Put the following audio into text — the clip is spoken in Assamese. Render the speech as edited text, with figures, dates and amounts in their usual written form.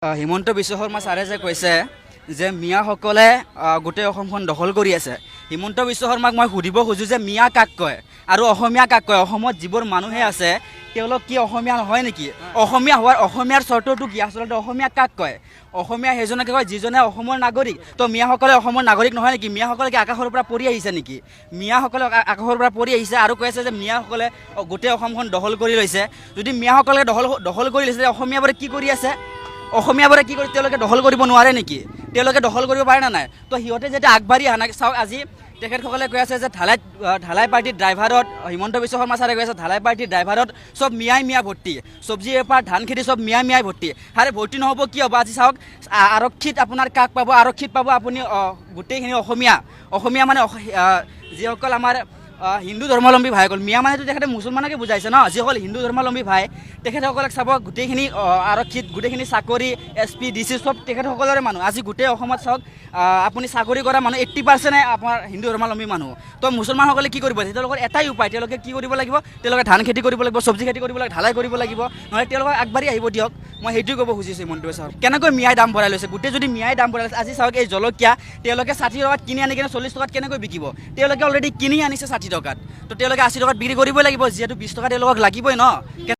হিমন্ত বিশ্ব শৰ্মা ছাৰে যে কৈছে যে মিয়াসকলে গোটেই অসমখন দখল কৰি আছে, হিমন্ত বিশ্ব শৰ্মাক মই সুধিব খোজোঁ যে মিয়া কাক কয় আৰু অসমীয়া কাক কয়? অসমত যিবোৰ মানুহে আছে, তেওঁলোক কি অসমীয়া নহয় নেকি? অসমীয়া হোৱাৰ, অসমীয়াৰ চৰ্তটো কি? আচলতে অসমীয়া কাক কয়? অসমীয়া সেইজনকে কয় যিজনে অসমৰ নাগৰিক। তো মিয়াসকলে অসমৰ নাগৰিক নহয় নেকি? মিয়াসকলে কি আকাশৰ পৰা পৰি আহিছে নেকি? মিয়াসকলে আকাশৰ পৰা পৰি আহিছে আৰু কৈ আছে যে মিয়াসকলে গোটেই অসমখন দখল কৰি লৈছে। যদি মিয়াসকলে দখল কৰি লৈছে, অসমীয়াবোৰে কি কৰি আছে? অসমীয়াবোৰে কি কৰি, তেওঁলোকে দখল কৰিব নোৱাৰে নেকি? তেওঁলোকে দখল কৰিব পাৰে নে নাই? তো সিহঁতে যেতিয়া আগবাঢ়ি অহা নাই, চাওক, আজি তেখেতসকলে কৈ আছে যে ঢালাইত ঢালাই পাৰ্টীৰ ড্ৰাইভাৰত, হিমন্ত বিশ্ব শৰ্মা ছাৰে কৈ আছে, ঢালাই পাৰ্টীৰ ড্ৰাইভাৰত চব মিয়াই মিয়া ভৰ্তি, চব্জি বেপাৰ, ধান খেতি চব মিয়া মিয়াই ভৰ্তি। আৰে, ভৰ্তি নহ'ব কি হ'ব? আজি চাওক, আৰক্ষীত আপোনাৰ কাক পাব? আৰক্ষীত পাব আপুনি গোটেইখিনি অসমীয়া। অসমীয়া মানে যিসকল আমাৰ হিন্দু ধৰ্মাৱলম্বী ভাইসকল। মিয়া মানেতো তেখেতে মুছলমানকে বুজাইছে ন? যিসকল হিন্দু ধৰ্মাৱলম্বী ভাই, তেখেতসকলক চাব, গোটেইখিনি আৰক্ষীত, গোটেইখিনি চাকৰি, এছ পি, ডি চি চব তেখেতসকলৰে মানুহ। আজি গোটেই অসমত চাওক, আপুনি চাকৰি কৰা মানুহ 80%-এ আপোনাৰ হিন্দু ধৰ্মাৱলম্বী মানুহ। তো মুছলমানসকলে কি কৰিব? তেওঁলোকৰ এটাই উপায়, তেওঁলোকে কি কৰিব লাগিব? তেওঁলোকে ধান খেতি কৰিব লাগিব, চব্জি খেতি কৰিব লাগিব, ঢালাই কৰিব লাগিব। নহ'লে তেওঁলোকক আগবাঢ়ি আহিব দিয়ক। মই সেইটোৱে ক'ব খুজিছোঁ হিমন্ত বিশ্ব শৰ্মা। কেনেকৈ মিয়াই দাম বঢ়াই লৈছে? গোটেই যদি মিয়াই দাম বঢ়াই লৈছে, আজি চাওক, এই জলকীয়া তেওঁলোকে 60 টকাত কিনি আনি কিনে 40 টকাত কেনেকৈ বিকিব? তেওঁলোকে অলৰেডি কিনি আনিছে 60 টকাত, তো তেওঁলোকে 80 টকাত বিক্ৰী কৰিবই লাগিব, যিহেতু 20 টকা তেওঁলোকক লাগিবই ন?